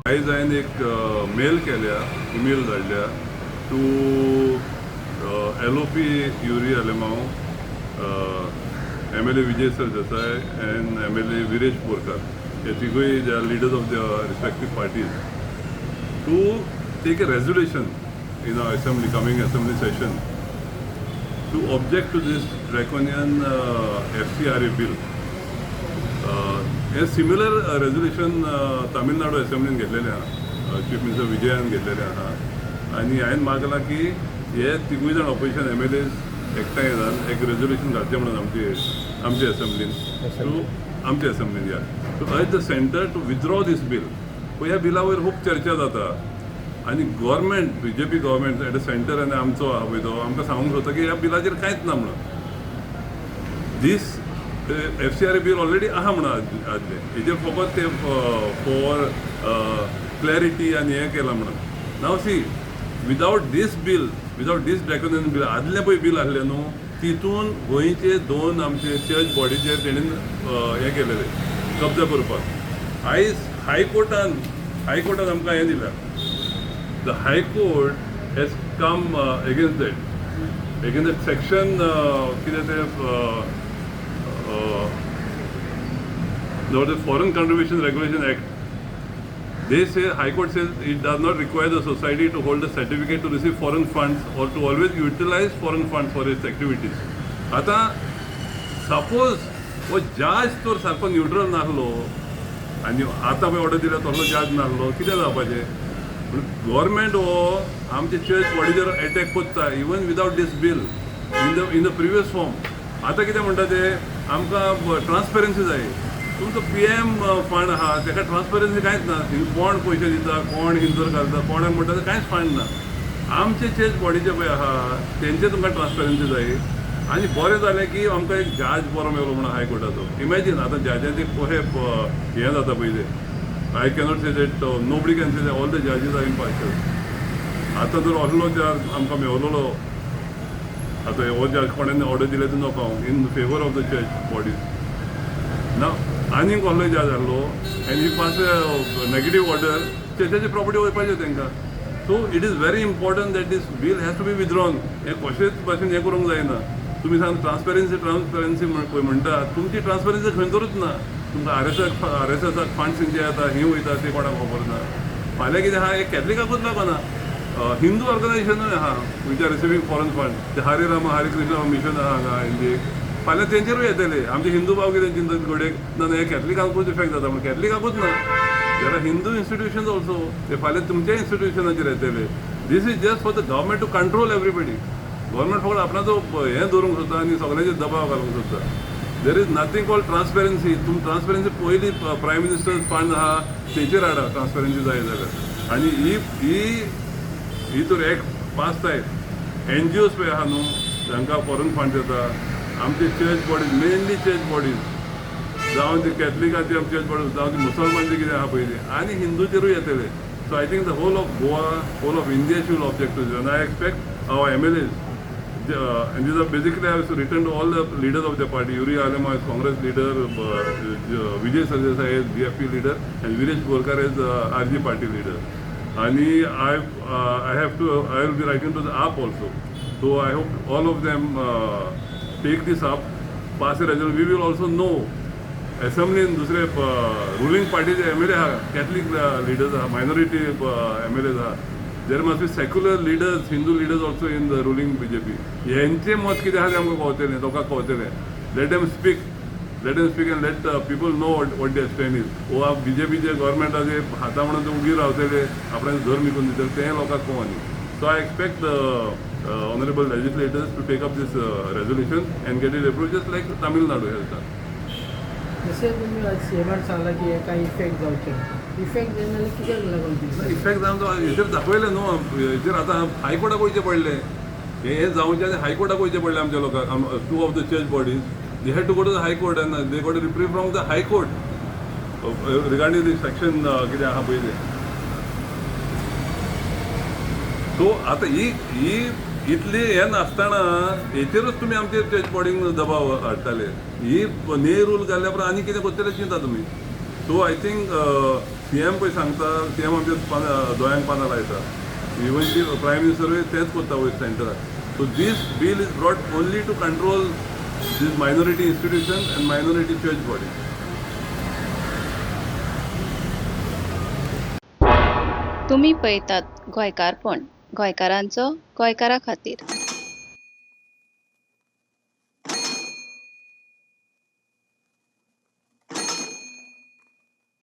आयज हांवें एक मेल केल्या, इमेल धाडल्या two LOP Yuri Alemao, MLA Vijay Sardesai and MLA Viresh Borkar. हे तिगूय they are leaders of the respective parties to take a resolution in our assembly, coming assembly session, to object to this draconian FCRA bill. Hey similar resolution Tamil Nadu असेंब्लीन घेतलेलें आहा, chief minister विजयान घेतलेलें आहा. आनी हांवें मागलां की हे तिगूय जाण ऑपोजिशन MLAs एकठांय जावन एक रेजोल्युशन घालचें म्हणून आमचे असेंब्लीन टू आमचे असेंब्लीन या to urge the centre to withdraw this bill. पळय, ह्या बिला वयर खूब चर्चा जाता आनी government, BJP government at the centre आनी आमचो आहा पळय तो आमकां सांगूंक सोदता की ह्या बिलाचेर कांयच ना म्हणून. This FCRA bill already आहा म्हणून आदलें, हेजेर फकत ते फॉर क्लॅरिटी आनी हें केलां म्हणून. Now see, without this bill, without this draconian bill, आदलें पळय बील आसलें न्हू, तितून गोंयचे दोन आमचे चर्च बॉडीचेर तेणेन हें केलेलें कब्जा करपाक. आयज हायकोर्टान आमकां हें दिलां. The High Court has come against that, against that section कितें तें, the Foreign Contribution Regulation Act. They say, High Court says it does not require the society to hold a certificate to receive foreign funds or to always utilize foreign funds for its activities. आतां suppose हो जज तर सारको neutral नासलो आनी आतां पळय order दिल्या तसलो जज नासलो, कितें जावपाचें? गव्हर्मेंट हो आमचे चर्च बॉडीचेर एटॅक करता even without this bill, in the previous form. आतां कितें म्हणटा ते, आमकां ट्रान्सपरन्सी जाय. तुमचो PM fund आहा, ताका ट्रान्सपरन्सी कांयच ना. कोण पयशे दिता, कोण हिंदूर घालता, कोणाक म्हणटा ते कांयच फंड ना. आमचे चर्च बॉडीचे पळय आहा, तेंचे तुमकां ट्रान्सपरन्सी जाय. आनी बरें जालें की आमकां एक जज बरो मेळ्ळो म्हणून हायकोर्टाचो. इमॅजीन, आतां जजांचे कशें हें जाता पयलें. I cannot say that, nobody can say all the जजीस are impartial. आतां जर असलो जज आमकां मेवलेलो, आतां हो जज कोणें ऑर्डर दिले ते नको हांव in favour of the church bodies ना, आनीक कसलोय जज आहलो and he pass negative order, चर्चाची property वयपाची तांकां. So it is very important that this bill has to be withdrawn. हें कशेंच भाशेन हें करूंक जायना. तुमी सांग ट्रान्सपरन्सी, ट्रान्सपरन्सी पळय म्हणटा, तुमची ट्रान्सपरन्सी खंय ना. तुमकां आरएसएसाक फंड्स खंयचे येता, ही वयता, ते कोणाक खबर ना. फाल्यां कितें आहा, एक कॅथलिकाकूच लागना, हिंदू ऑर्गनायझेशनूय आहा which are receiving foreign fund. ते हरे राम हरे कृष्ण मिशन आहा हांगा इंडियेक, फाल्यां तेंचेरूय येतले. आमचे हिंदू भाव कितें चिंतत घडयेक, ना ना, हे कॅथलिकांकूच इफेक्ट जाता पूण कॅथलिकाकूच ना, there are Hindu institutions also. ते फाल्यां तुमच्या इन्स्टिट्युशनाचेर येतले. This is just for the government to control everybody. Government फक्त आपणाचो हें दवरूंक सोदता आनी सगळ्यांचेर दबाव घालूंक सोदता. There is nothing called transparency. तुम ट्रान्सपरन्सी पयली प्रायम मिनिस्टर फंड आहा तेचेर हाडा ट्रान्सपरन्सी जाय जाल्यार. आनी ही ही तर एक्ट पास जायत, NGOs पळय आहा न्हू, तांकां फॉरन फंड येता, आमचे church bodies, mainly church bodies, जावं ती कॅथलिकाची आमची चर्च बॉडीज, जावं ती मुसलमानची कितें आहा पयलीं, आनी हिंदूचेरूय येतले. So I think the whole of Goa, whole of India should object to and I expect our MLAs, and these are basically I have written to all the leaders of the party. Yuri Alemao is Congress leader, Vijay Sardesai is BFP leader, and Viresh Borkar is RG party leader. And I will be writing to the AAP also. So I hope all of them take this up, pass a resolution. We will also know असेंब्लीन दुसरे ruling पार्टीचे MLA आहा, Catholic leaders आहा, minority MLAs आहा. There must be secular leaders, Hindu leaders also in the ruling BJP. हेंचें मत कितें आहा तें आमकां कळतलें, लोकांक कळतलें. Let them speak, let them speak and let people know what their stand is. वो बीजेपीचे गव्हर्मेंटाचे हाता म्हणून ते उगी रावतले, आपणाचें धर्म विकून दितले, तें लोकांक कळनी. So I expect the honourable legislators to take up this resolution and get it approved, just like Tamil Nadu has done. जशें तुमी आज सीएमान सांगलां की हे कांय इफेक्ट जावचे ना, इफेक्ट जायना जाल्यार कित्याक लागून दिसता? इफेक्ट जावन तो हेचेर दाखयलें न्हू, हेचेर आतां हायकोर्टाक वयचें पडलें. हें जावचें आनी हायकोर्टाक वयचें पडलें आमच्या लोकांक. Two of the church bodies, they had to go to the High Court and they got reprieve from the High Court regarding the section कितें आहा पळय तें. सो आतां ही ही इतली हें नासतना हेचेरूच तुमी आमचेर चर्च बॉडींक दबाव हाडटाले. ही ने रूल घाल्ल्या उपरांत आनी कितें करतले चिंता तुमी. So I think CM पळय सांगता, सीएम आमच्या दोळ्यांक पानां लायता, इवन प्रायम मिनिस्टरूय तेंच करता वयर सेंटराक. So this bill is brought only to control this minority institution and minority church body. तुमी पळयतात गोंयकारपण, गोंयकारांचो गोंयकारा खातीर.